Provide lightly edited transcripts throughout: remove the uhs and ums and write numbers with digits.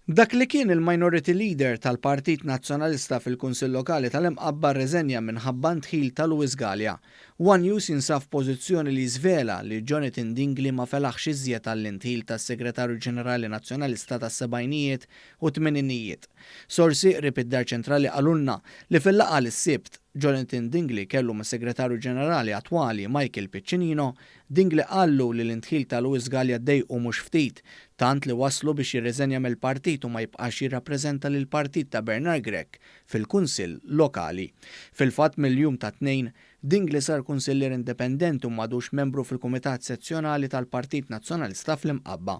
Dak li kien il-Minority Leader tal-Partit Nazzjonalista fil-Kunsill Lokali tal-Imqabba rreżenja minħabba ndħil ta' Louis Galea. One News jinsab f'pożizzjoni li jiżvela li Jonathan Dingli ma felaħx iżjed għall-indħil tas-Segretarju Ġenerali Nazzjonalista tas-sebgħinijiet u tmeninijiet. Sorsi qrib id-Dar Ċentrali qalulna li fil-laqgħa li s-Sibt Jonathan Dingli kellu mas-Segretarju Ġenerali attwali Michael Piccinino, Dingli qallu li l-indħil ta' Louis Galea dejqu mhux ftit, tant li wasslu biex jirriżenja mill-partit u ma jibqax jirrappreżenta lill-partit ta' Bernard Grech fil-Kunsill Lokali. Fil-fatt mill-jum tat-Tnejn, Dingli sar kunsillier indipendenti u m'għadux membru fil-Kumitat Sezzjonali tal-Partit Nazzjonalista fl-Imqabba.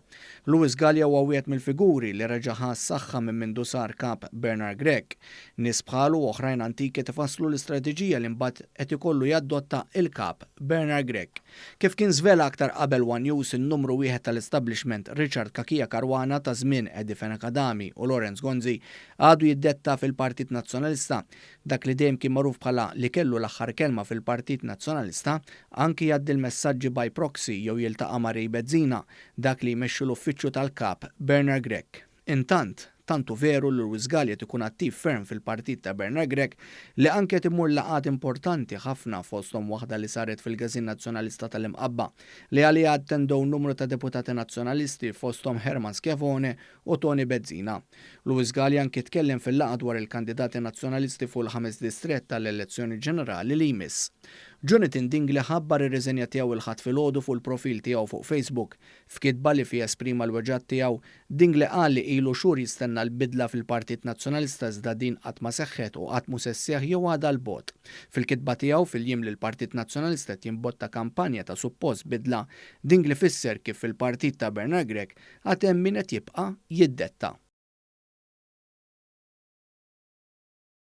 Louis Galea huwa wieħed mill-figuri li reġa' ħa s-saħħa minn mindu sar Kap Bernard Grech. Nies bħalu u oħrajn antiki qed ifasslu l-istrateġija li mbagħad qed ikollu jaddotta il-Kap Bernard Grech. Kif kien żvela aktar qabel one News, in-numru wieħed tal-establishment Richard Cachia Caruana ta' żmien Eddie Fenech Adami u Lawrence Gonzi għadu jiddetta fil-Partit Nazzjonalista. Dak li dejjem kien magħruf bħala li kellu l-aħħar kelma fil-Partit Nazzjonalista, anki jgħaddi l-messaġġi by proxy jew jiltaqa' ma' Ray Bezzina, dak li jmexxi l-uffiċċju tal-Kap Bernard Grech. Intant, tant hu veru li Louis Galea qed ikun attiv ferm fil-partit ta' Bernard Grech li anke qed imur laqgħat importanti ħafna fosthom waħda li saret fil-Każin Nazzjonalista tal-Imqabba li għaliha attendew numru ta' deputati Nazzjonalisti fosthom Herman Schiavone u Toni Bezzina. Louis Galea anki tkellem fil-laqgħa dwar il-kandidati Nazzjonalisti fuq il-ħames distrett tal-elezzjoni ġenerali li jmiss. Jonathan Dingli ħabbar ir-riżenja tiegħu il-Ħadd filgħodu fuq il-profil tiegħu fuq Facebook. F'kitba li fiha esprima l-weġgħat tiegħu, Dingli qal li ilu xhur jistenna l-bidla fil-Partit Nazzjonalista iżda din qatt ma seħħet u qatt mhu se sseħħ jew għadha 'l bogħod. Fil-kitba tiegħu, fil-jiem li l-Partit Nazzjonalista qed jimbotta kampanja ta' suppost bidla, Dingli fisser kif fil-partit ta' Bernard Grech għad hemm min qed jibqa' jiddetta.